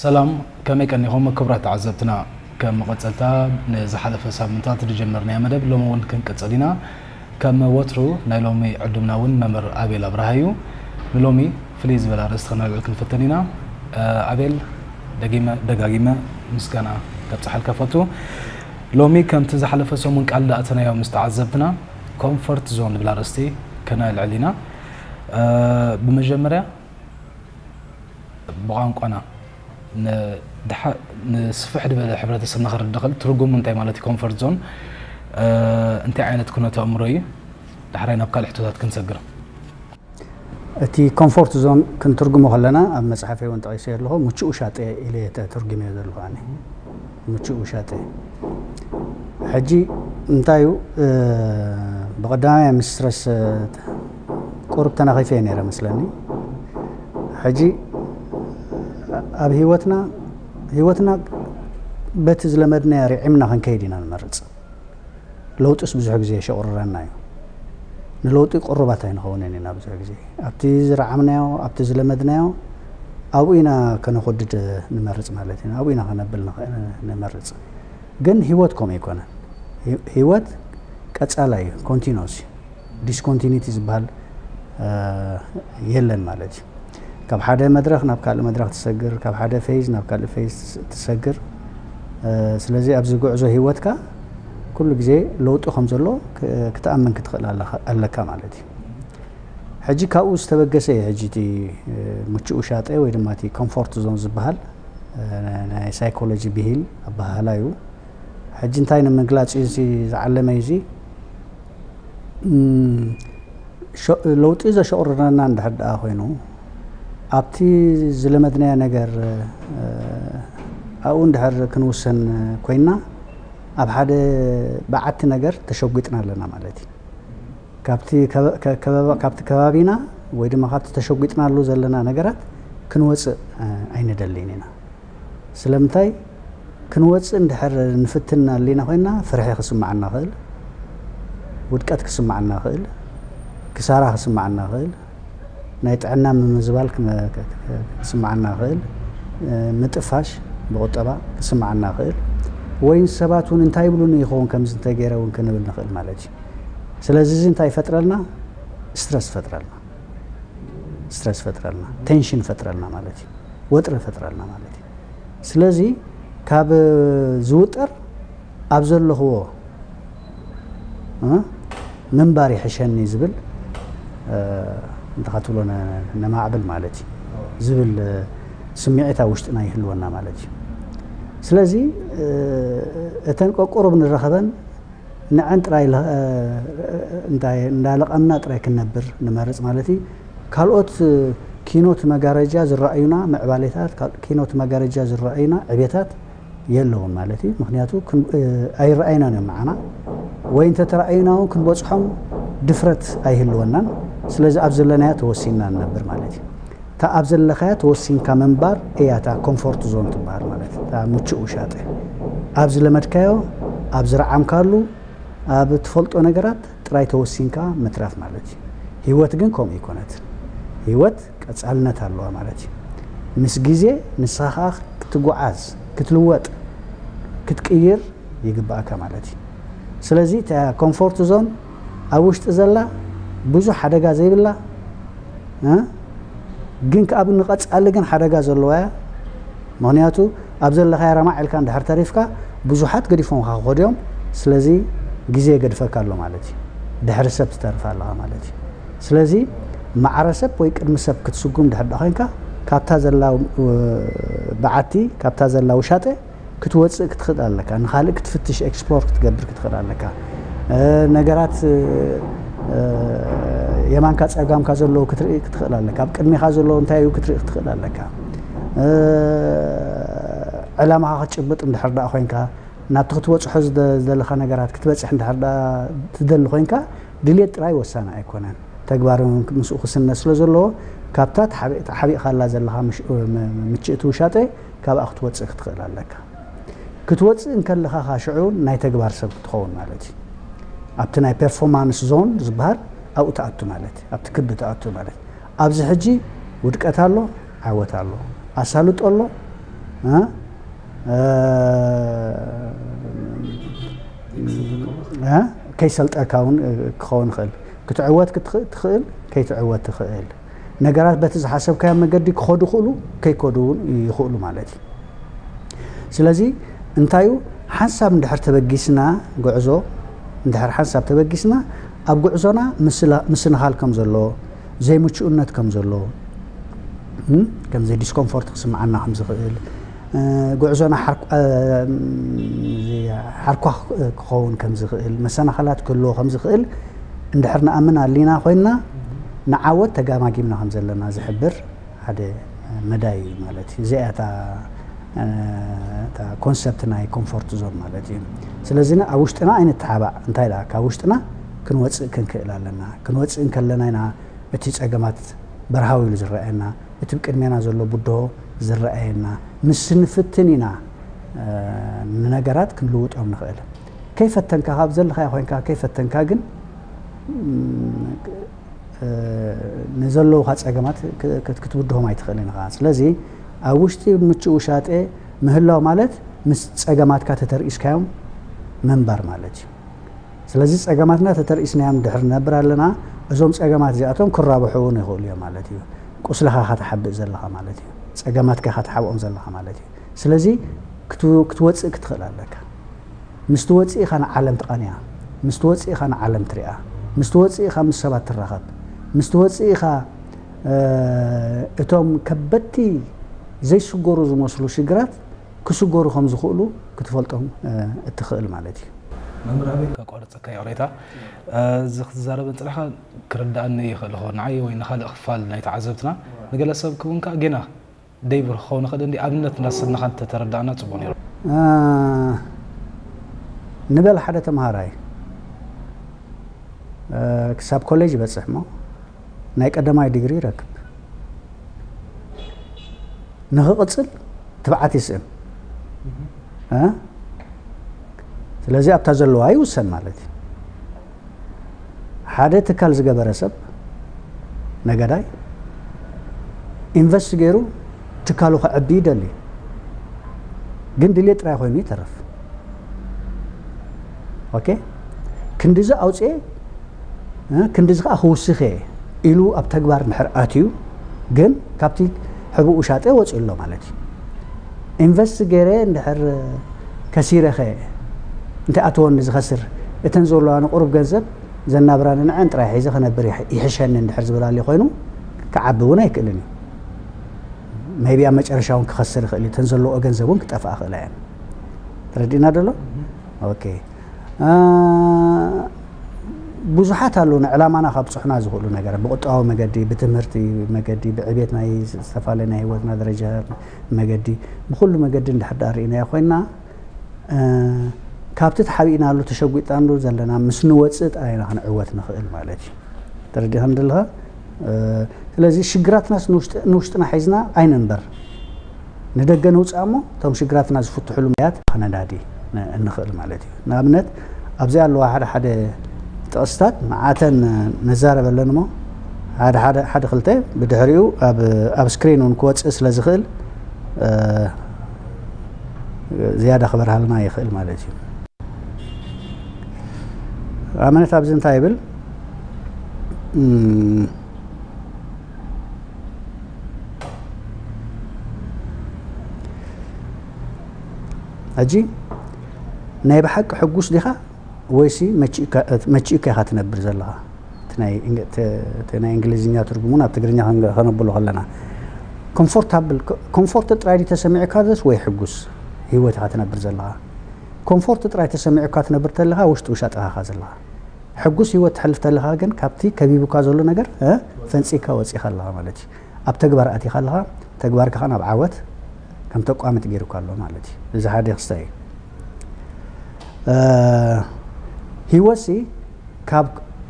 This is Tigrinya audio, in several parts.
ሰላም፣ ከመይ ቀኒኹም ክቡራት ተዓዘብትና? ከም መቐጸልታ ንዝሓለፈ ሳምንታት ዝጀመርናዮ መደብ ሎሚ እውን ክንቅጽል ኢና። ከም ወትሩ ናይ ሎሚ ዕዱምና እውን መምህር ኣቤል ኣብርሃ እዩ። ንሎሚ ፍልይ ዝበለ ኣርእስቲ ከነልዕል ክንፍትን ኢና። ኣቤል፣ ደጊመ ደጋጊመ ምስጋና ከብጽሓልካ ፈቱ። ሎሚ ከምቲ ዝሓለፈ ሰሙን ቃል ዝኣተናዮ ምስ ተዓዘብትና ኮምፎርት ዞን ዝብል ኣርእስቲ ከነልዕል ኢና። ብመጀመርያ ብቋንቋና ንስፍሕ ዝበለ ሕብረተሰብ ንኸረድእ ኽእል ትርጉሙ እንታይ ማለት እዩ ኮምፎርት ዞን እንታይ ዓይነት ኩነተ ኣእምሮ እዩ? ዳሕራይ ናብ ካልእ ሕቶታት ክንሰግር። እቲ ኮምፎርት ዞን ክንትርጉሞ ከለና ኣብ መፅሓፈይ እውን ጠቒሰ ኣለኹ። ምቹእ ውሻጠ ኢለ ተርጉመዮ ዘለኹ ኣነ። ምቹእ ውሻጠ። ሕጂ እንታይ እዩ፣ ብቐዳማይ ምስ ስትረስ ቁሩብ ተናኺፈ ነይረ መስለኒ። ሕጂ ኣብ ህይወትና ህይወትና በቲ ዝለመድናዮ ርዒምና ክንከይድ ኢና ንመርፅ። ለውጥስ ብዙሕ ግዜ የሸቑርረና እዩ። ንለውጢ ቅሩባት ኣይንኸውንን ኢና ብዙሕ ግዜ። ኣብቲ ዝረዓምናዮ፣ ኣብቲ ዝለመድናዮ ኣብኡ ኢና ከነኾድድ ንመርፅ ማለት ኢና። ኣብኡ ኢና ከነብል ንመርፅ። ግን ህይወት ከምኡ ኣይኮነን። ህይወት ቀፃላይ እዩ፣ ኮንቲኖስ እዩ። ዲስኮንቲኒቲ ዝበሃል የለን ማለት እዩ። ካብ ሓደ መድረኽ ናብ ካልእ መድረኽ ትሰግር፣ ካብ ሓደ ፌዝ ናብ ካልእ ፌዝ ትሰግር። ስለዚ ኣብዚ ጉዕዞ ህይወትካ ኩሉ ግዜ ለውጢ ከም ዘሎ ክትኣምን ክትኽእል ኣለካ ማለት እዩ። ሕጂ ካብኡ ዝተበገሰ እዩ ሕጂ እቲ ምቹእ ውሻጠ ወይ ድማ እቲ ኮምፎርት ዞን ዝበሃል ናይ ሳይኮሎጂ ብሂል ኣበሃህላ እዩ። ሕጂ እንታይ ንምግላፅ እዩ እዚ ዝዓለመ እዩ እዚ ለውጢ ዘሸቑርረና እንድሕር ደኣ ኮይኑ ኣብቲ ዝለመድናዮ ነገር ኣብኡ እንድሕር ክንውሰን ኮይንና ኣብ ሓደ በዓቲ ነገር ተሸጒጥና ኣለና ማለት እዩ። ካብቲ ከባቢና ወይ ድማ ካብቲ ተሸጒጥናሉ ዘለና ነገራት ክንወፅእ ኣይንደልን ኢና። ስለምንታይ? ክንወፅእ እንድሕር ንፍትን ኣሊና ኮይንና ፍርሒ ክስምዓና ይኽእል፣ ውድቀት ክስምዓና ይኽእል፣ ክሳራ ክስምዓና ይኽእል፣ ናይ ጥዕና ምምዝባል ክስምዓና ይኽእል፣ ምጥፋሽ ብቁጠባ ክስምዓና ይኽእል፣ ወይ ሰባት እውን እንታይ ይብሉኒ ይኸውን ከምዚ እንተገይረ እውን ክንብል ንኽእል ማለት እዩ። ስለዚ እዚ እንታይ ይፈጥረልና? ስትረስ ይፈጥረልና። ስትረስ ይፈጥረልና፣ ቴንሽን ይፈጥረልና ማለት እዩ። ወጥሪ ይፈጥረልና ማለት እዩ። ስለዚ ካብ ዝውጠር ኣብ ዘለኽዎ ምንባር ይሕሸኒ ዝብል እንታይ ክትብሎ ነማዕብል ማለት እዩ ዝብል ስምዒት ኣብ ውሽጥና ይህልወና ማለት እዩ። ስለዚ እተን ቀቁሩብ ንረኸበን ንዐን ጥራይ እንታይ እንዳለቐምና ጥራይ ክነብር ንመርፅ ማለት እዩ። ካልኦት ኪኖት መጋረጃ ዝረኣዩና ምዕባሌታት፣ ኪኖት መጋረጃ ዝረኣዩና ዕቤታት የለውን ማለት እዩ። ምክንያቱ ኣይረኣዩናን እዮም ንዓና፣ ወይ እንተተረኣዩና እውን ክንበፅሖም ድፍረት ኣይህልወናን። ስለዚ ኣብ ዘለናዮ ተወሲንና ንነብር ማለት እዩ። እታ ኣብ ዘለኻዮ ተወሲንካ ምንባር እያ እታ ኮምፎርት ዞን ትበሃል ማለት እዩ። እታ ምቹእ ውሻጠ ኣብ ዝለመድካዮ፣ ኣብ ዝረዓምካሉ፣ ኣብ ትፈልጦ ነገራት ጥራይ ተወሲንካ ምትራፍ ማለት እዩ። ህይወት ግን ከምኡ ኣይኮነትን። ህይወት ቀፃልነት ኣለዋ ማለት እዩ። ምስ ግዜ ንስኻ ከዓ ክትጓዓዝ፣ ክትልወጥ፣ ክትቅይር ይግባኣካ ማለት እዩ። ስለዚ እታ ኮምፎርት ዞን ኣብ ውሽጢ ዘላ ብዙሕ ሓደጋ ዘይብላ ግን ከኣ ንቐጻሊ ግን ሓደጋ ዘለዋ እያ። ምኽንያቱ ኣብ ዘለኻያ ረማዕ ኢልካ እንድሕር ተሪፍካ ብዙሓት ገዲፎምኻ ክኸዱ እዮም። ስለዚ ግዜ ይገድፈካ ኣሎ ማለት እዩ። ድሕሪ ሰብ ትተርፍ ኣለኻ ማለት እዩ። ስለዚ ማዕረ ሰብ ወይ ቅድሚ ሰብ ክትስጉም ድሕር ዳ ኮይንካ ካብታ ዘላ በዓቲ ካብታ ዘላ ውሻጠ ክትወፅእ ክትኽእል ኣለካ፣ ንኻልእ ክትፍትሽ ኤክስፕሎር ክትገብር ክትኽእል ኣለካ። ነገራት የማንካ ፀጋምካ ዘለዉ ክትርኢ ክትኽእል ኣለካ። ኣብ ቅድሚኻ ዘለዉ እንታይ እዩ ክትርኢ ክትኽእል ኣለካ። ዕላማኻ ክትጭብጥ እንድሕር ደኣ ኮይንካ ናብቲ ክትበፅሖ ዝደለኻ ነገራት ክትበፅሕ እንድሕር ደኣ ትደሊ ኮይንካ ድሌት ጥራይ ወሳኒ ኣይኮነን። ተግባር እውን ምስኡ ክስነ ስለ ዘለዎ ካብታ ተሓቢእካላ ዘለኻ ምችእቲ ውሻጠ ካብኣ ክትወፅእ ክትኽእል ኣለካ። ክትወፅእ እንከለኻ ኻ ሽዑ ናይ ተግባር ሰብ ክትኸውን ማለት እዩ። ኣብቲ ናይ ፐርፎርማንስ ዞን ዝበሃል ኣብኡ ትኣቱ ማለት እዩ። ኣብቲ ክቢ ትኣቱ ማለት እዩ። ኣብዚ ሕጂ ውድቀት ኣሎ፣ ዓወት ኣሎ፣ ኣሳልጦ ኣሎ፣ እ? እ? እ? ከይሰልጠካ እውን ክኸውን ይኽእል። ክትዕወት ክትኽ-፣ ትኽእል፣ ከይትዕወት ትኽእል። ነገራት በቲ ዝሓሰብካዮ መገዲ ክኸዱ ይኽእሉ፣ ከይከዱ እውን ይኽእሉ ማለት እዩ። ስለዚ እንታይ እዩ፣ ሓንሳብ እንድሕር ተበጊስና፣ ጉዕዞ እንድሕር ሓንሳብ ተበጊስና፣ ኣብ ጉዕዞና ምስላ-፣ ምስንኻል ከም ዘሎ፣ ዘይምቹእነት ከም ዘሎ፣ እም፣ ከም ዘይ ዲስኮምፎርት ክስምዓና ከም ዝኽእል፣ እ፣ ጉዕዞና ሓርኳ-፣ እ፣ ሓርኳ ክኸውን ከም ዝኽእል፣ መሰናኽላት ክህልዎ ከም ዝኽእል እንድሕር ንኣምን ኣሊና ኮይንና፣ ንዓወት ተጋማጊምና ከም ዘለና ዝሕብር ሓደ መዳይ እዩ ማለት እዩ። እዚኣ እታ፣ እ፣ እታ ኮንሰፕት ናይ ኮምፎርት ዞን ማለት እዩ። ስለዚ ን-፣ ኣብ ውሽጥና ኣይንተሓባእ። እንታይ ደኣ፣ ካብ ውሽጥና ክንወጽእ ክንክእል ኣለና። ክንወጽእ እንከለና ኢና እቲ ጸገማት በርሃው ኢሉ ዝረኣየና፣ እቲ ብቅድሜና ዘሎ ብድሆ ዝረኣየና። ምስ ንፍትን ኢና፣ እ፣ ንነገራት ክንልውጦም ንኽእል። ከይፈተንካ፣ ካብ ዘለኻዮ ኮይንካ ከይፈተንካ ግን፣ እም፣ እ፣ ንዘለዉኻ ጸገማት ክ-፣ ክት-፣ ክትብድሆም ኣይትኽእልን ኢኻ። ስለዚ ኣብ ውሽጢ ምቹእ ውሻጤ ምህላው ማለት ምስ ጸገማትካ ተተርኢስካዮም ምንባር ማለት እዩ። ስለዚ ጸገማትና ተተርኢስናዮም ድሕር ንነብር ኣለና፣ እዞም ጸገማት እዚኣቶም ክራብሑ እውን ይኽእሉ እዮም ማለት እዩ። ቁስልኻ ኢኻ ትሓብእ ዘለኻ ማለት እዩ። ጸገማትካ ኢኻ ትሓብኦም ዘለኻ ማለት እዩ። ስለዚ ክት-፣ ክትወጽእ ክትኽእል ኣለካ። ምስ ትወጽእ ኢኻ ንዓለም ትቓንያ። ምስ ትወጽእ ኢኻ ንዓለም ትሪኣ። ምስ ትወጽእ ኢኻ ምስ ሰባት ትራኸብ። ምስ ትወጽእ ኢኻ፣ እ፣ እቶም ከበድቲ ዘይስገሩ ዝመስሉ ሽግራት ክስገሩ ከም ዝኽእሉ ክትፈልጦም፣ እ፣ እትኽእል ማለት እዩ። መምህር ኣቤል፣ ከቋርጸካ ይቕሬታ። እ፣ እዚ ክትዛረብ እንጽላኻ ክርድኣኒ ይኽእል ይኸውን ንዓይ ወይ ንኻልእ ክፋል ናይ ተዓዘብትና። ንገለ ሰብ ክውን ከኣ ጌና ደይብር ክኸውን ይኽእል እንዲ ኣብነት እናሰናኻ እንተተረዳእና ጽቡቕ ነይሩ። እ፣ ንበል ሓደ ተምሃራይ፣ እ፣ ክሳብ ኮሌጅ ይበጽሕ እሞ ናይ ቀዳማይ ዲግሪ ይረክብ። ንኽቕጽል ትብዓት ይስእን። እ? ስለዚ ኣብታ ዘለዋ ይውሰን ማለት እዩ። ሓደ ትካል ዝገበረ ሰብ፣ ነጋዳይ፣ ኢንቨስት ገይሩ ትካሉ ከዕቢ ይደሊ። ግን ድሌት ጥራይ ኮይኑ ይተርፍ። ኦኬ? ክንዲዚ ኣውፅኤ፣ እ፣ ክንዲዚ ከዓ ክውስኽ እየ ኢሉ ኣብ ተግባር እንድሕር ኣትዩ፣ ግን ካብቲ ሕቡእ ውሻጠ ወፂኡ ኣሎ ማለት እዩ። ኢንቨስት ገይረ እንድሕር ከሲረ ኸ እንታይ ኣትወኒ ዝኸስር? እተን ዘለዋ ንቁሩብ ገንዘብ ዘናብራኒ ንዐን ጥራይ ሒዘ ክነብር ይሕ-፣ ይሕሸኒ እንድሕር ዝብል ኣሎ ኮይኑ ክዓቢ እውን ኣይክእልን እዩ። ሜይቢ ኣብ መጨረሻ እውን ክኸስር ይኽእል እዩ። እተን ዘለዎ ገንዘብ እውን ክጠፍኣ ይኽእላ እየን። ተረዲእና ደሎ? ኦኬ። አ፣ ብዙሓት ኣለዉ ንዕላማና ካብጽሑና ዝኽእሉ ነገራት፣ ብቁጠባዊ መገዲ፣ ብትምህርቲ መገዲ፣ ብዕቤት ናይ ዝተፈላለየ ናይ ህይወትና ደረጃ መገዲ፣ ብኹሉ መገዲ እንድሕር ደኣ ርኢናዮ ኮይንና፣ እ፣ ካብቲ ተሓቢእናሉ ተሸጒጣንሉ ዘለና ምስ ንወጽእ ጥራይ ኢና ክንዕወት ንኽእል ማለት እዩ። ተረዲእካኒ ዘለኻ? እ፣ ስለዚ ሽግራትናስ ንውሽጢ-፣ ንውሽጥና ሒዝና ኣይንንበር። ንደገ ንውፅኣ እሞ እቶም ሽግራትና ዝፍትሕሉ መያት ከነዳዲ ን-፣ እንኽእል ማለት እዩ። ንኣብነት ኣብዚኣ ኣለዋ ሓደ ሓደ ጥቕስታት ንዓተን ነዛረበለን እሞ ሓደ ሓደ፣ ሓደ ክልተ ብድሕሪኡ ኣብ፣ ኣብ ስክሪን እውን ክወፅእ ስለ ዝኽእል፣ እ፣ ዝያዳ ክበርሃልና ይኽእል ማለት እዩ። ኣብነት ኣብዚ እንታይ ይብል? እም፣ ሕጂ ናይ ብሓቂ ሕጉስ ዲኻ ወይሲ መቺእካ-፣ መቺእካ ኢኻ ትነብር ዘለኻ? እቲ ናይ እንግ-፣ እቲ፣ እቲ ናይ እንግሊዝኛ ትርጉሙን ኣብ ትግርኛ ከንገ-፣ ከነብሎ ከለና፣ ኮምፎርታብል፣ ኮ-፣ ኮምፎርት ጥራይ ድዩ ተሰሚዑካ ዘስ ወይ ሕጉስ ህይወት ኢኻ ትነብር ዘለኻ? ኮምፎርት ጥራይ ተሰሚዑካ ትነብር ተለኻ ውሽጢ ውሻጥኻ ኢኻ ዘለኻ። ሕጉስ ህይወት ተሕልፍ ተለኻ ግን ካብቲ ከቢቡካ ዘሎ ነገር፣ እ፣ ፈንጺካ ወጺኻ ኣለኻ ማለት እዩ። ኣብ ተግባር ኣቲኻ ኣለኻ፣ ተግባርካ ኸኣ ናብ ዓወት ከም ተቋምት ገይሩካ ኣሎ ማለት እዩ። እዚ ሓደ ክስታይ እዩ። እ፣ ህይወትሲ ካብ፣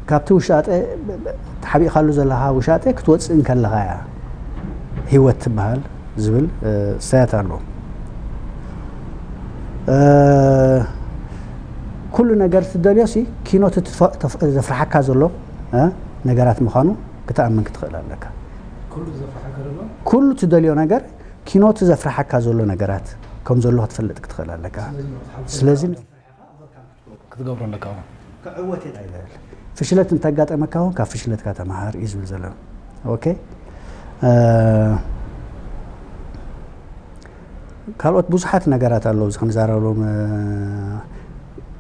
ካብቲ ውሻጠ፣ ተሓቢእካሉ ዘለኻ ውሻጠ ክትወጽእ እንከለኻ እያ ህይወት ትበሃል ዝብል፣ እ፣ ክስታያት ኣሎ። እ፣ ኩሉ ነገር ትደልዮሲ ኪኖ እቲ ትፈ-፣ ተፍ-፣ ዘፍርሓካ ዘሎ፣ እ፣ ነገራት ምዃኑ ክትኣምን ክትኽእል ኣለካ። ኩሉ ዘፍርሓካ ዘሎ? ኩሉ ትደልዮ ነገር ኪኖ እቲ ዘፍርሓካ ዘሎ ነገራት ከም ዘሎ ክትፈልጥ ክትኽእል ኣለካ። ስለዚ ክትገብሮ ኣለካ። ክዕወት የድልያ። ፍሽለት እንተጋጠመካ እውን ካብ ፍሽለትካ ተምሃር እዩ ዝብል ዘሎ። ኦኬ ካልኦት ብዙሓት ነገራት ኣለዉ እዚ ክንዛረብሎም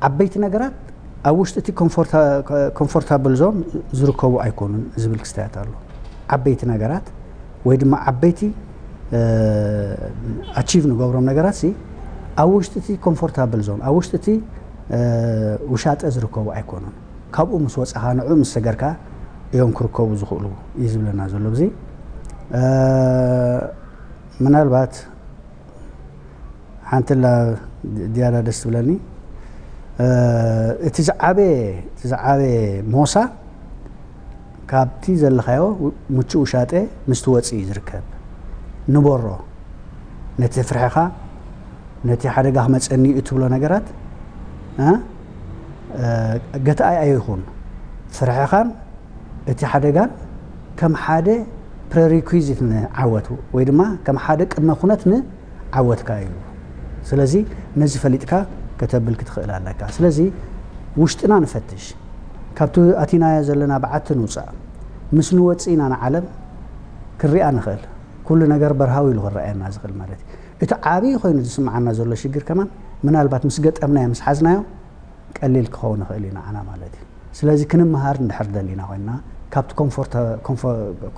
ዓበይቲ ነገራት ኣብ ውሽጢ እቲ ኮምፎርታብል ዞን ዝርከቡ ኣይኮኑን ዝብል ክስተያት ኣሎ። ዓበይቲ ነገራት ወይ ድማ ዓበይቲ ኣቺቭ ንገብሮም ነገራት ሲ ኣብ ውሽጢ እቲ ኮምፎርታብል ዞን ኣብ ውሽጢ እቲ ውሻጠ ዝርከቡ ኣይኮኑን። ካብኡ ምስ ወፃኻ ንዑ ምስ ሰገርካ እዮም ክርከቡ ዝኽእሉ እዩ ዝብለና ዘሎ። እዚ ምናልባት ሓንቲ ላ ድያዳ ደስ ትብለኒ እቲ ዝዓበየ እቲ ዝዓበየ ሞሳ ካብቲ ዘለኻዮ ምቹእ ውሻጠ ምስ ትወፅእ እዩ ዝርከብ። ንበሮ ነቲ ፍርሕኻ ነቲ ሓደጋ ክመፀኒ እዩ እትብሎ ነገራት ገትኣይ ኣይኹን። ፍርሕኻን እቲ ሓደጋን ከም ሓደ ፕረሪኩዚት ንዓወት ወይ ድማ ከም ሓደ ቅድመ ኩነት ንዓወትካ እዩ። ስለዚ ነዚ ፈሊጥካ ከተብል ክትኽእል ኣለካ። ስለዚ ውሽጥና ንፈትሽ። ካብቲ ኣቲናዮ ዘለና በዓቲ ንውፃእ። ምስ ንወፅእ ኢና ንዓለም ክንሪኣ ንኽእል። ኩሉ ነገር በርሃዊ ኢሉ ክረኣየና ዝኽእል ማለት እዩ። እቲ ዓብዪ ኮይኑ ዝስምዓና ዘሎ ሽግር ከማን ምናልባት ምስ ገጠምናዮ ምስ ሓዝናዮ ቀሊል ክኸውን ይኽእል እዩ ንዓና ማለት እዩ። ስለዚ ክንምሃር እንድሕር ደሊና ኮይንና ካብቲ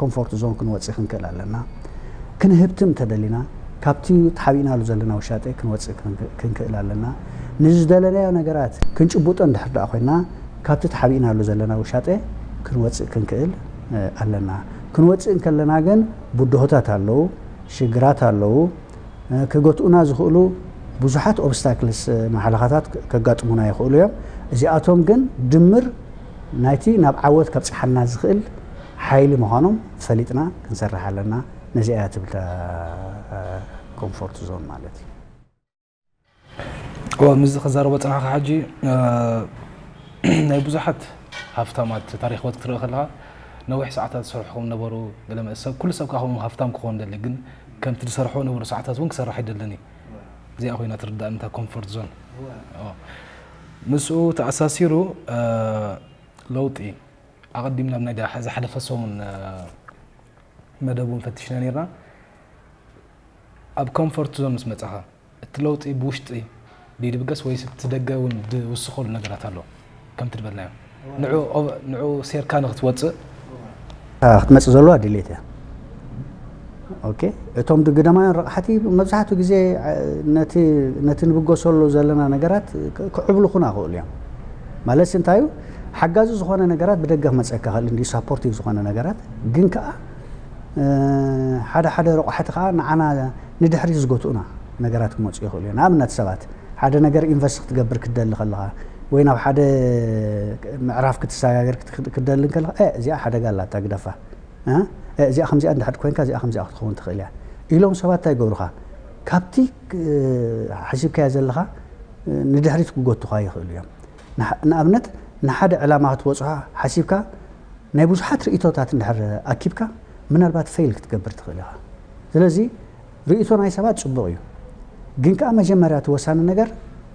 ኮምፎርት ዞን ክንወፅእ ክንክእል ኣለና። ክንህብትም እንተደሊና ካብቲ ተሓቢእናሉ ዘለና ውሻጠ ክንወፅእ ክንክእል ኣለና። ንዝደለናዮ ነገራት ክንጭብጦ እንድሕር ደኣ ኮይንና ካብቲ ተሓቢእናሉ ዘለና ውሻጠ ክንወፅእ ክንክእል ኣለና። ክንወፅእ እንከለና ግን ብድሆታት ኣለዉ፣ ሽግራት ኣለዉ። ክገትኡና ዝኽእሉ ብዙሓት ኦብስታክልስ ማሕለኻታት ከጋጥሙና ይኽእሉ እዮም። እዚኣቶም ግን ድምር ናይቲ ናብ ዓወት ከብፅሓና ዝኽእል ሓይሊ ምዃኖም ፈሊጥና ክንሰርሕ ኣለና። ነዚኣ እያ ትብል ኮምፎርት ዞን ማለት እዩ። እዋ ምስዚ ክዛረቦ ዝፀናሕካ ሕጂ ናይ ብዙሓት ሃፍታማት ታሪክ ህይወት ክትርኢ ከለካ ነዊሕ ሰዓታት ዝሰርሑ ከም ነበሩ ገለ ሰብ ኩሉ ሰብ ከዓ ከምኡ ሃፍታም ክኸውን ደሊ ግን ከምቲ ዝሰርሖ ነበሩ ሰዓታት እውን ክሰርሕ ኣይደልን እዩ። እዚኣ ኮይና ትርዳእኒ እታ ኮምፎርት ዞን። ምስኡ ተኣሳሲሩ ለውጢ ኣቐዲምና ኣብ ናይ ዝሓለፈ ሰሙን መደብ እውን ፈቲሽና ነርና። ኣብ ኮምፎርት ዞን ምስ መጻኻ እቲ ለውጢ ብውሽጢ ድዩ ድብገስ ወይስ እቲ ደገ እውን ድውስኸሉ ነገራት ኣሎ? ከምቲ ዝበልናዮ ንዑ ሴርካ ንክትወፅእ ክትመፅእ ዘለዋ ድሌት እያ። ኦኬ እቶም ግዳማውያን ረቕሓቲ መብዛሕትኡ ግዜ ነቲ ንብገሰሉ ዘለና ነገራት ክዕብልኹና ይኽእሉ እዮም። ማለት እንታይ እዩ ሓጋዚ ዝኾነ ነገራት ብደገ ክመፀካ ይኽእል እንዲ ሳፖርቲቭ ዝኾነ ነገራት ግን ከዓ ሓደ ሓደ ረቑሓቲ ከዓ ንዓና ንድሕሪት ዝጎትኡና ነገራት ክመፁ ይኽእሉ እዮም። ንኣብነት ሰባት ሓደ ነገር ኢንቨስት ክትገብር ክትደሊ ከለኻ ወይ ናብ ሓደ ምዕራፍ ክትሰጋገር ክትደሊ ከለኻ እዚኣ ሓደጋ ኣላታ ግደፋ እዚኣ ከምዚኣ እንድሕር ኮይንካ እዚኣ ከምዚኣ ክትኸውን ትኽእል እያ ኢሎም ሰባት እንታይ ይገብሩኻ? ካብቲ ሓሲብካዮ ዘለኻ ንድሕሪት ክጎቱኻ ይኽእሉ እዮም። ንኣብነት ንሓደ ዕላማ ክትበፅሖ ሓሲብካ ናይ ብዙሓት ርእቶታት እንድሕር ኣኪብካ ምናልባት ፌል ክትገብር ትኽእል ኢኻ። ስለዚ ርእቶ ናይ ሰባት ፅቡቕ እዩ፣ ግን ከዓ መጀመርያ እቲ ወሳኒ ነገር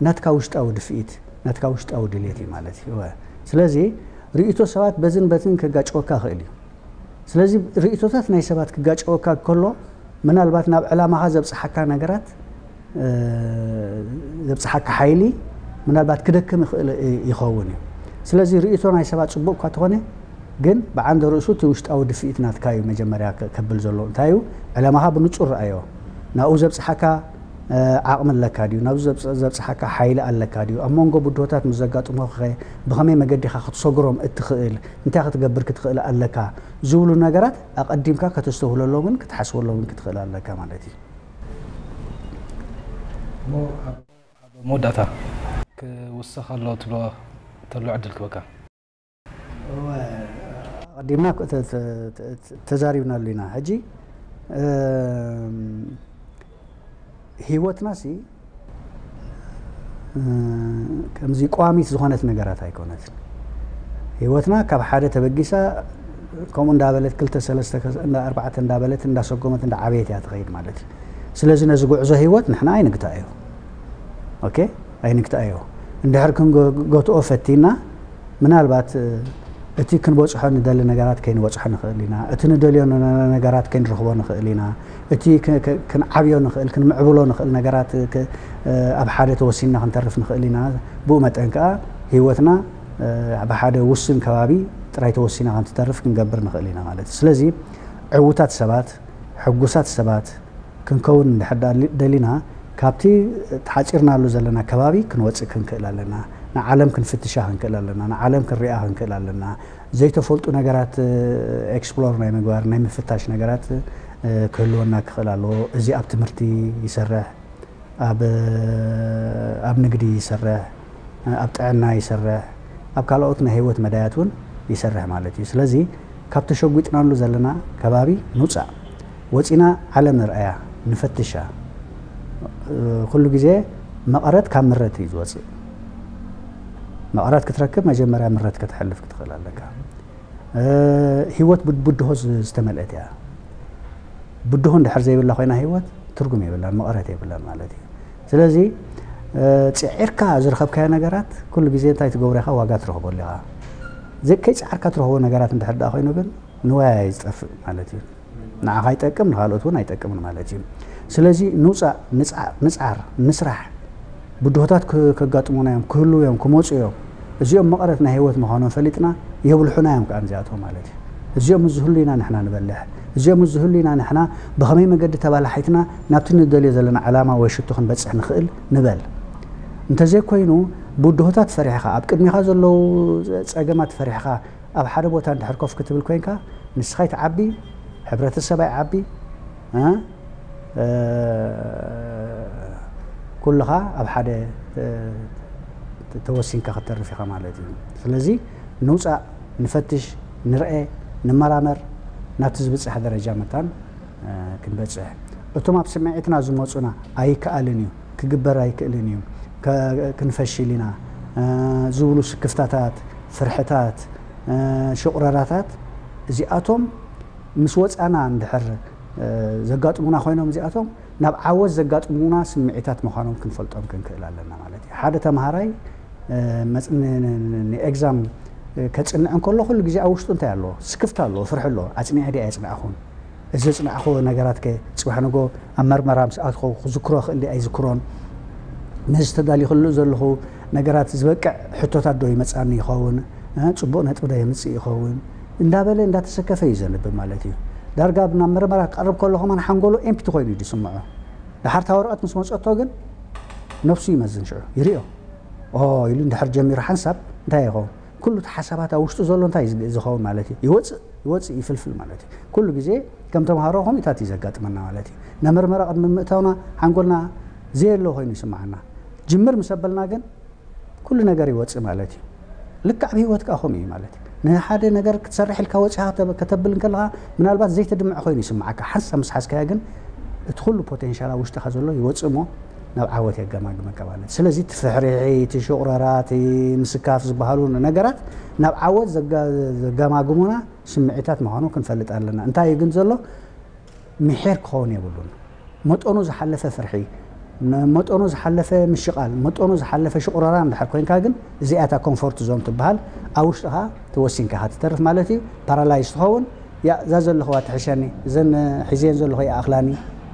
ናትካ ውሽጣዊ ድፍኢት ናትካ ውሽጣዊ ድሌት እዩ ማለት እዩ። ስለዚ ርእቶ ሰባት በዝን በትን ከጋጭወካ ይኽእል እዩ። ስለዚ ርእቶታት ናይ ሰባት ክጋጨወካ ከሎ ምናልባት ናብ ዕላማኻ ዘብፅሓካ ነገራት ዘብፅሓካ ሓይሊ ምናልባት ክደክም ይኽእል ይኸውን እዩ። ስለዚ ርእቶ ናይ ሰባት ፅቡቅ እኳ ተኾነ ግን ብዓንደ ርእሱ እቲ ውሽጣዊ ድፍኢት ናትካ እዩ መጀመርያ ከብል ዘሎ። እንታይ እዩ ዕላማኻ ብንፁር ረኣዮ። ናብኡ ዘብፅሓካ ዓቕሚ ኣለካ ድዩ? ናብዚ ዘብፅሓካ ሓይሊ ኣለካ ድዩ? ኣብ መንጎ ብድሆታት ምስ ዘጋጥሙኸ ብኸመይ መገዲ ኢኻ ክትሰግሮም እትኽእል? እንታይ ክትገብር ክትኽእል ኣለካ? ዝብሉ ነገራት ኣቐዲምካ ከተስተውህለሎምን ክትሓስበሎምን ክትኽእል ኣለካ ማለት እዩ። ኣብ መወዳእታ ክውሰኽ ኣሎ ትብሎ ተሎ ዕድል ክበካ። ኣቐዲምና ተዛሪብናሉ ኢና። ሕጂ ህይወትና ሲ ከምዚ ቋሚት ዝኾነት ነገራት ኣይኮነትን። ህይወትና ካብ ሓደ ተበጊሳ ከምኡ እንዳበለት ክልተ ሰለስተ ኣርባዕተ እንዳበለት እንዳሰጎመት እንዳዓበየት እያ ትኸይድ ማለት እዩ። ስለዚ ነዚ ጉዕዞ ህይወት ንሕና ኣይንግታእዮ። ኦኬ፣ ኣይንግታእዮ። እንድሕር ክንገትኦ ፈቲና፣ ምናልባት እቲ ክንበጽሖ ንደሊ ነገራት ከይንበጽሖ ንኽእል ኢና። እቲ ንደልዮ ነ- ነገራት ከይንረኽቦ ንኽእል ኢና። እቲ ክ- ክ- ክንዓብዮ ንኽእል፣ ክንምዕብሎ ንኽእል ነገራት ክ- ኣብ ሓደ ተወሲንና ክንተርፍ ንኽእል ኢና። ብኡ መጠን ከኣ ህይወትና ብሓደ ውሱን ከባቢ ጥራይ ተወሲና ከምትተርፍ ክንገብር ንኽእል ኢና ማለት እዩ። ስለዚ ዕዉታት ሰባት፣ ሕጉሳት ሰባት ክንከውን እንድሕር ደሊ- ደሊና፣ ካብቲ ተሓጺርናሉ ዘለና ከባቢ ክንወጽእ ክንክእል ኣለና። ንዓለም ክንፍትሻ ክንክእል ኣለና። ንዓለም ክንሪኣ ክንክእል ኣለና። ዘይተፈልጡ ነገራት ኤክስፕሎር ናይ ምግባር፣ ናይ ምፍታሽ ነገራት ክህልወና ክኽእል ኣለዎ። እዚ ኣብ ትምህርቲ ይሰርሕ፣ ኣብ ኣብ ንግዲ ይሰርሕ፣ ኣብ ጥዕና ይሰርሕ፣ ኣብ ካልኦት ናይ ህይወት መዳያት እውን ይሰርሕ ማለት እዩ። ስለዚ ካብ ተሸጒጥናሉ ዘለና ከባቢ ንውፃእ፣ ወፂና ዓለም ንርኣያ፣ ንፈትሻ። ኩሉ ግዜ መቐረት ካብ ምረት እዩ ዝወፅእ። መቐረት ክትረክብ መጀመርያ ምረት ከተሕልፍ ክትኽእል ኣለካ። ህይወት ብድሆ ዝተመልአት እያ። ብድሆ እንድሕር ዘይብላ ኮይና ህይወት ትርጉም የብላን፣ መቐረት የብላን ማለት እዩ። ስለዚ ፅዒርካ ዝረኸብካዮ ነገራት ኩሉ ግዜ እንታይ ትገብሮ ኢኻ? ዋጋ ትረኽበሉ ኢኻ። ከይፀዓርካ ትረኽቦ ነገራት እንድሕር ደኣ ኮይኑ ግን ንዋይ ዝጠፍእ ማለት እዩ። ንዓኻ ይጠቅም፣ ንኻልኦት እውን ኣይጠቅምን ማለት እዩ። ስለዚ ንውፃእ፣ ንፃር፣ ንስራሕ። ብድሆታት ከጋጥሙና እዮም፣ ክህልዉ እዮም፣ ክመፁ እዮም። እዚኦም መቐረት ናይ ህይወት ምዃኖም ፈሊጥና የብልሑና እዮም ከዓ እዚኣቶም ማለት እዩ። እዚኦም ምስ ዝህሉ ኢና ንሕና ንበልሕ። እዚኦም ምስ ዝህሉ ኢና ንሕና ብኸመይ መገዲ ተባላሒትና ናብቲ ንደልዮ ዘለና ዕላማ ወይ ሽቶ ክንበፅሕ ንኽእል ንበል። እንተዘይኮይኑ ብድሆታት ፈሪሕኻ፣ ኣብ ቅድሚኻ ዘለዉ ፀገማት ፈሪሕኻ ኣብ ሓደ ቦታ እንድሕር ኮፍ ክትብል ኮይንካ ንስኻ ይትዓቢ፣ ሕብረተሰብ ኣይዓቢ፣ ኩልኻ ኣብ ሓደ ተወሲንካ ክትተርፍ ኢኻ ማለት እዩ። ስለዚ ንውፃእ፣ ንፈትሽ፣ ንርአ፣ ንመራመር፣ ናብቲ ዝብፅሕ ደረጃ መታን ክንበፅሕ። እቶም ኣብ ስምዒትና ዝመፁና ኣይከኣልን እዩ፣ ክግበር ኣይክእልን እዩ፣ ክንፈሽል ኢና ዝብሉ ስክፍታታት፣ ፍርሕታት፣ ሽቑረራታት እዚኣቶም ምስ ወፃና እንድሕር ዘጋጥሙና ኮይኖም እዚኣቶም ናብ ዓወት ዘጋጥሙና ስምዒታት ምዃኖም ክንፈልጦም ክንክእል ኣለና ማለት እዩ። ሓደ ተምሃራይ ንኤግዛም ከፅንዕ እንከሎ ኩሉ ግዜ ኣብ ውሽጡ እንታይ ኣለዎ? ስክፍታ ኣለዎ፣ ፍርሒ ኣለዎ። ኣፅኒዐ ዲ ኣይፅናዕኹን? እዚ ዘፅናዕኹ ነገራት ከ ፅባሕ ንጎ ኣብ መርመራ ምስ ኣትኸው ክዝክሮ ክእል ዲ ኣይዝክሮን? ነዚ ተዳሊኹሉ ዘለኹ ነገራት ዝበቅዕ ሕቶታት ዶ ይመፃኒ ይኸውን? ፅቡቕ ነጥቢ ዶ የምፅእ ይኸውን? እንዳበለ እንዳተሰከፈ እዩ ዘንብብ ማለት እዩ። ዳርጋ ናብ መርመራ ክቐርብ ከሎ ከማን ሓንጎሉ ኤምፕቲ ኮይኑ እዩ ዝስምዖ። ድሓር እታ ወረቐት ምስ መፀቶ ግን ነብሱ ይመዝን ሽዑ ይሪኦ። ኦ ኢሉ እንድሕር ጀሚሩ ሓንሳብ እንታይ ይኸውን? ኩሉ እቲ ሓሳባት ኣብ ውሽጡ ዘሎ እንታይ እዩ ዝኸውን ማለት እዩ? ይወፅእ፣ ይወፅእ፣ ይፍልፍል ማለት እዩ። ኩሉ ግዜ ከም ተምሃሮ ከምኡታት እዩ ዘጋጥመና ማለት እዩ። ናብ መርመራ ቅድሚ ምእታውና ሓንጎልና ዘየሎ ኮይኑ ይስምዓና። ጅምር ምስ ኣበልና ግን ኩሉ ነገር ይወፅእ ማለት እዩ። ልክዕ ኣብ ህይወት ከዓ ከምኡ እዩ ማለት እዩ። ንሓደ ነገር ክትሰርሕ ኢልካ ወፂኻ ከተብል እንከለኻ ምናልባት ዘይተድምዕ ኮይኑ ይስምዓካ። ሓንሳብ ምስ ሓዝካዮ ግን እቲ ኩሉ ፖቴንሻል ኣብ ውሽጥኻ ዘሎ ይወፅእ እሞ ናብ ዓወት የገማግመካ ማለት እዩ። ስለዚ እቲ ፍሕሪሒ፣ እቲ ሽቑረራ፣ እቲ ምስካፍ ዝበሃሉ ነገራት ናብ ዓወት ዘገማግሙና ስምዒታት ምዃኑ ክንፈልጥ ኣለና። እንታይ እዩ ግን ዘሎ? ምሒር ክኸውን የብሉን። መጠኑ ዝሓለፈ ፍርሒ፣ መጠኑ ዝሓለፈ ምሽቓል፣ መጠኑ ዝሓለፈ ሽቑረራ እንድሕር ኮይንካ ግን እዚኣ እታ ኮምፎርት ዞን ትበሃል ኣብ ውሽጥኻ ተወሲንካ ኢኻ ትተርፍ ማለት እዩ። ፓራላይዝ ትኸውን። ያ እዛ ዘለኽዋ ትሕሸኒ፣ እዘን ሒዘን ዘለኹ ይኣኽላኒ፣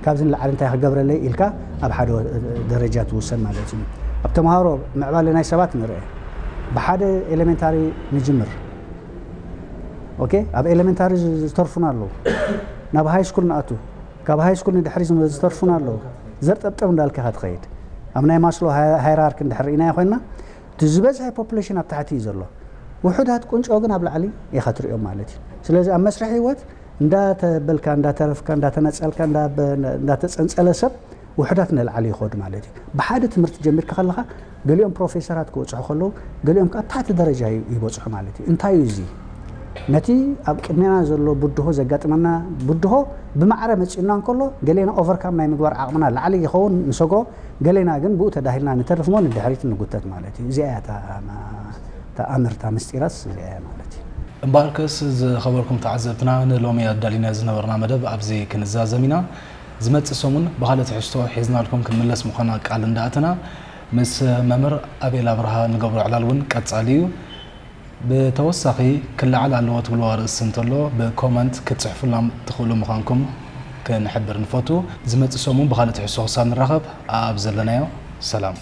ካብዚ ንላዕሊ እንታይ ክገብረለይ ኢልካ ኣብ ሓደ ደረጃ ትውሰን ማለት እዩ። ኣብ ተምሃሮ ምዕባለ ናይ ሰባት ንርአ። ብሓደ ኤሌመንታሪ ንጅምር። ኦኬ፣ ኣብ ኤሌመንታሪ ዝተርፉና ኣለዉ። ናብ ሃይ ስኩል ንኣቱ። ካብ ሃይ ስኩል ንድሕሪ ዝተርፉና ኣለዉ። ዘርጠብጠብ እንዳልካ ኢኻ ትኸይድ። ኣብ ናይ ማስሎ ሃይራርኪ እንድሕር ርኢናዮ ኮይንና እቲ ዝበዝሐ ፖፑሌሽን ኣብ ታሕቲ እዩ ዘሎ። ውሑዳት ቁንጮ ግን ኣብ ላዕሊ ኢኻ ትሪኦም ማለት እዩ። ስለዚ ኣብ መስርሕ ህይወት እንዳተበልካ፣ እንዳተረፍካ፣ እንዳተነጸልካ፣ እንዳተጸንጸለ ሰብ ውሑዳት ንላዕሊ ይኸዱ ማለት እዩ። ብሓደ ትምህርቲ ጀሚርካ ከለኻ ገሊኦም ፕሮፌሰራት ክበጽሑ ከለዉ ገሊኦም ካብ ታሕቲ ደረጃ ይበጽሑ ማለት እዩ። እንታይ እዩ እዚ? ነቲ ኣብ ቅድሜና ዘሎ ብድሆ ዘጋጥመና ብድሆ ብማዕረ መጺኡና እንከሎ ገሌና ኦቨርካም ናይ ምግባር ዓቕምና ላዕሊ ይኸውን ንሰግሮ፣ ገሌና ግን ብኡ ተዳሂልና ንተርፍ እሞ ንድሕሪት ንጉተት ማለት እዩ። እዚኣ እያ እታ ኣምርታ ምስጢራስ እዚኣ እያ ማለት እዩ። እምበኣርከስ ዝኸበርኩም ተዓዘብትና ንሎሚ ኣዳሊና ዝነበርና መደብ ኣብዚ ክንዛዘም ኢና። ዝመጽእ ሰሙን ብኻልእ ትሕዝቶ ሒዝናልኩም ክንምለስ ምዃና ቃል እንዳኣተና፣ ምስ መምህር ኣቤል ኣብርሃ ንገብሮ ዕላል እውን ቀጻሊ እዩ። ብተወሳኺ ክለዓል ኣለዎ ትብልዎ ኣርእስቲ እንተሎ ብኮመንት ክትጽሕፉልና ትኽእሉ ምዃንኩም ክንሕብር ንፈቱ። ዝመጽእ ሰሙን ብኻልእ ትሕዝቶ ክሳብ ንራኸብ ኣብ ዘለናዮ ሰላም።